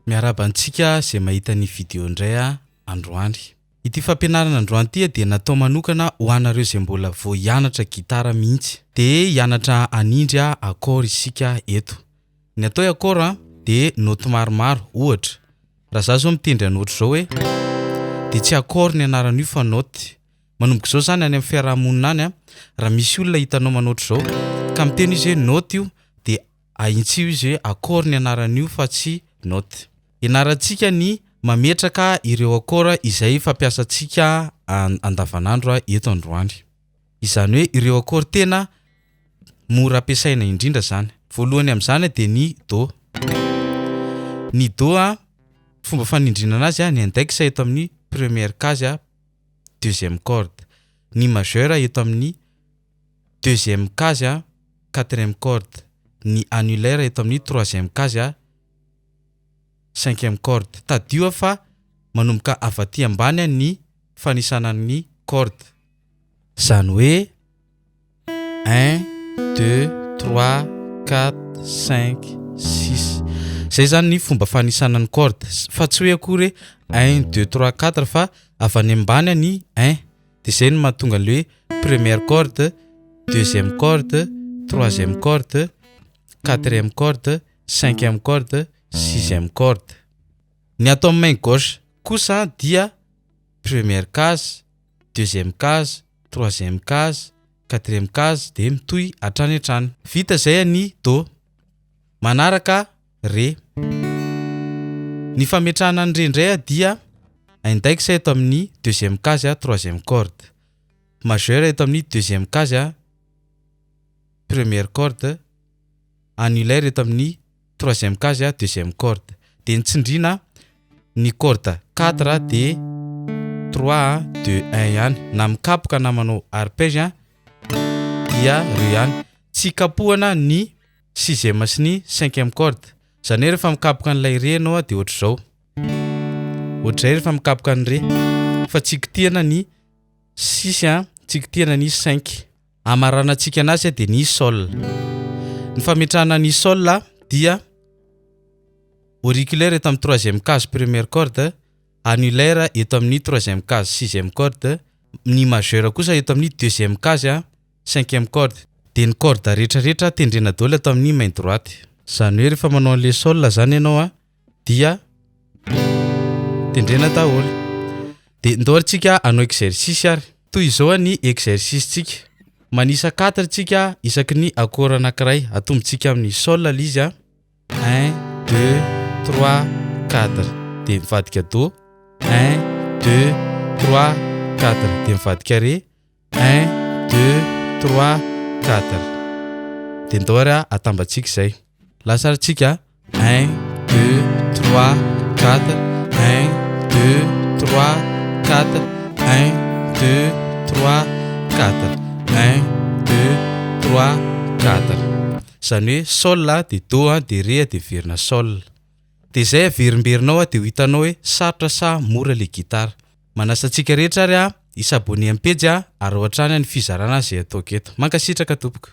Miarahaba antsika izay mahita ny video indray androany. Ity fampianarana androany ity dia natao manokana ho anareo izay mbola vao hianatra gitara mihitsy. Dia hianatra hanindry accord isika eto. Ny atao hoe accord dia note maromaro, ohatra, raha za zao mitendry an'ohatr' izao hoe dia tsy accord ny anaran'io fa note. Manomboka izao izany any amin'ny fiaraha-monina any, raha misy olona hitanao manao ohatr'izao ka miteny izy hoe note io dia ahintsio izy hoe accord ny anaran'io fa tsy note. Ianarantsika ny mametraka ireo accord izay fampiasantsika andavanandro eto androany. Izany hoe ireo accord tena mora ampiasaina indrindra izany. Voalohany amin'izany dia ny do. Ny do, fomba fanindriana anazy, ny index eto amin'ny première case, deuxième corde. Ny majeur eto amin'ny deuxième case, quatrième corde. Ny annulaire eto amin'ny troisième case, cinquième corde. Tadidio fa manomboka avy aty ambany ny fanisana ny corde. Izany hoe un, deux, trois, quatre, cinq, six. Zay zany ny fomba fanisana ny corde fa tsy hoe akory hoe un, deux, trois, quatre fa avy any ambany ny un. De zay no mahatonga an'le hoe première corde, deuxième corde, troisième corde, quatrième corde, cinquième corde, sixième corde. Ny atao amin'ny main gauche kosa dia première case, deuxième case, troisième case, quatrième case de mitohy hatrany hatrany. Vita zay ny do. Manaraka ré. Ny fametrahana ny ré indray dia index eto amin'ny deuxième case, troisième corde. Majeur eto amin'ny deuxième case, première corde. Annulaire eto amin'ny troisième case, deuxième corde. De ny tsindrina ny corde quatre de trois, deux, un ihany. Na mikapoka na manao arpège dia reo ihany. Tsy kapohana ny sixième sy ny cinquième corde. Zany hoe rehefa mikapoka an'ilay ré ianao de ohatr'izao. Ohatr'izay rehefa mikapoka ny ré. Fa tsy kitihana ny six, tsy kitihana ny cinq. Amaranantsika anazy de ny sol. Ny fametrahana ny sol dia auriculaire eto amin'ny troisième case première corde, annulaire eto amin'ny troisième case sixième corde, ny majeur kosa eto amin'ny deuxième case cinquième corde. De ny corde rehetrarehetra tendrena daholo atao amin'ny main droite. Zany hoe rehefa manao an'le sol zany ianao dia tendrena daholo. De ndao ary tsika hanao exercice ary. Toy izao ny exercice-tsika. Manisa quatre tsika isaky ny accord anankiray. Atombontsika amin'ny sol ilay izy a. Un, deux, trois, quatre. De mivadika do. Un, deux, trois, quatre. De mivadika ré. Un, deux, trois, quatre. De ndao ary atambatsika izay. Lasa ary tsika un, deux, trois, quatre, un, deux, trois, quatre, un, deux, trois, quatre, un, deux, trois, quatre. Zany hoe sol de do de ré de miverina sol. De zay averimberinao de ho hitanao hoe sarotra sa mora le gitara. Manasa antsika rehetra ary hi-s'abonner amin'ny pejy ary ao hatrany ny fizarana izay ataoko eto. Mankasitraka tompoko.